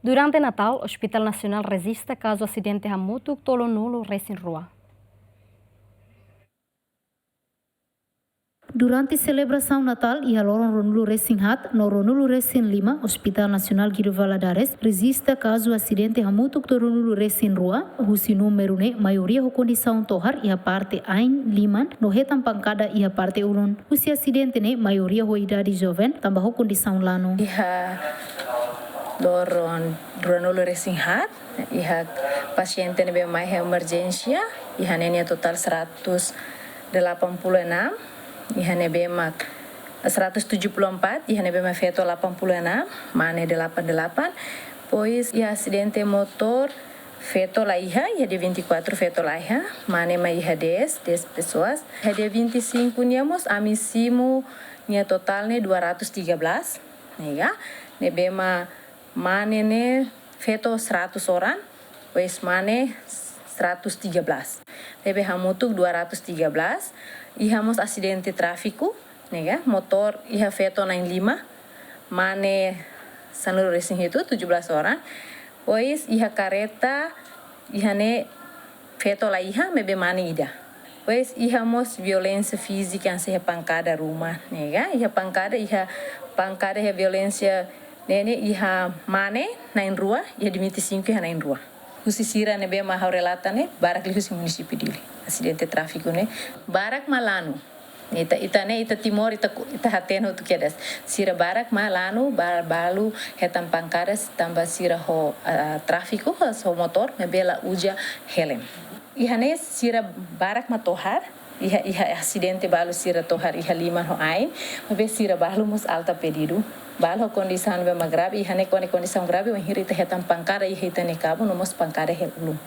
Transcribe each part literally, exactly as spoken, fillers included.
Durante Natál, Hospital Nasionál rejista kazu asidente hamutuk tolunulu resin rua. Durante selebrasaun Natál iha loron ruanulu resin haat no ruanulu resin lima, Hospital Nasionál Guido Valadares rejista kazu asidente hamutuk tolunulu resin rua, husi númeru ne'e maioria ho kondisaun tohar iha parte ain, liman no hetan pankada iha parte ulun. Husi asidente ne'e maioria ho idade joven tanba ho kondisaun lanu. Iha loron ruanulu resin haat, iha pasiente ne'ebé mai iha emerjénsia, iha ne'e nia totál seratus delapan puluh enam, iha ne'ebé mak seratus tujuh puluh empat, iha ne'ebé mak feto delapan puluh enam, mane delapan delapan. Depois iha asidente motór, feto la iha, iha dia vinte e quatro feto la iha, mane mak iha dez, dez pessoas. Iha dia vinte e cinco nian mós ami simu nia totál ne'e dua ratus tiga belas, ne'e ka? Ne'ebé mak mane ne'e feto seratus orang, depois mane seratus tiga belas. Ne'ebé hamutuk dua ratus tiga belas. Iha mós asidente tráfiku, ne'e ka? Motór iha feto na'in lima, mane sanulu resin hitu, tujuh belas orang. Depois iha kareta, iha ne'e feto la iha, maibé mane ida. Depois iha mós violénsia fízika hanesan iha pankada ruma, ne'e ka? Iha pankada, iha pankada, iha violénsia ne'e ne'e iha mane na'in rua, iha dia vinte e cinco iha na'in rua. Husi sira ne'ebé mak ha'u relata ne'e, barak liu husi munisípiu Dili. Asidente tráfiku ne'e barak mak lanu. Ita, ita ne'e, ita Timor, ita ku-, ita hatene hotu kedas. Sira barak mak lanu, ba-, balu hetan pankada tanba sira ho, ah, tráfiku, ho, ho motór, maibé la uza helm. Iha ne'e sira barak mak tohar, iha, iha asidente balu sira tohar iha liman ho ain, maibé sira balu mós alta pedidu. Balu ho kondisaun ne'ebé mak grave, iha ne'e kone kondisaun grave, wainhira ita hetan pankada iha ita-nia kabun, no mós pankada iha ulun.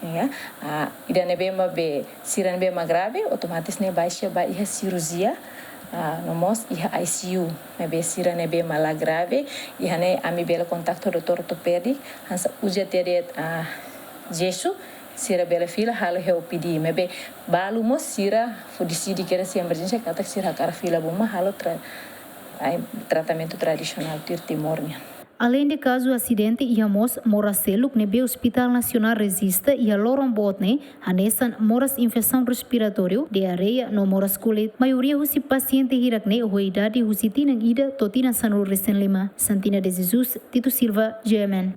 Ya, ah, ida ne'ebé mak be, sira ne'ebé mak grave, otomatis ne'e baixa ba iha sirurjia, ah, no mós iha I C U, maibé sira ne'ebé mak la grave, iha ne'e ami bele kontaktu doutór ortopédiku, hanesan uza tiha de'it, ah, jesu, sira bele fila halo iha O P D, maibé balu mós sira fó deside kedas iha emerjénsia katak sira hakarak fila ba uma halo tra-, ai, tratamentu tradisionál tuir Timor nian. Aleinde kazu asidente, iha mós moras seluk ne'ebé Hospital Nasionál rejista iha loron boot ne'e, hanesan moras infesaun respiratóriu, diarreia no moras kulit. Maioria husi pasiente hirak ne'e ho idade husi tinan ida to'o tinan sanulu resin lima. Santina de Jesus, Tito Silva, G M N.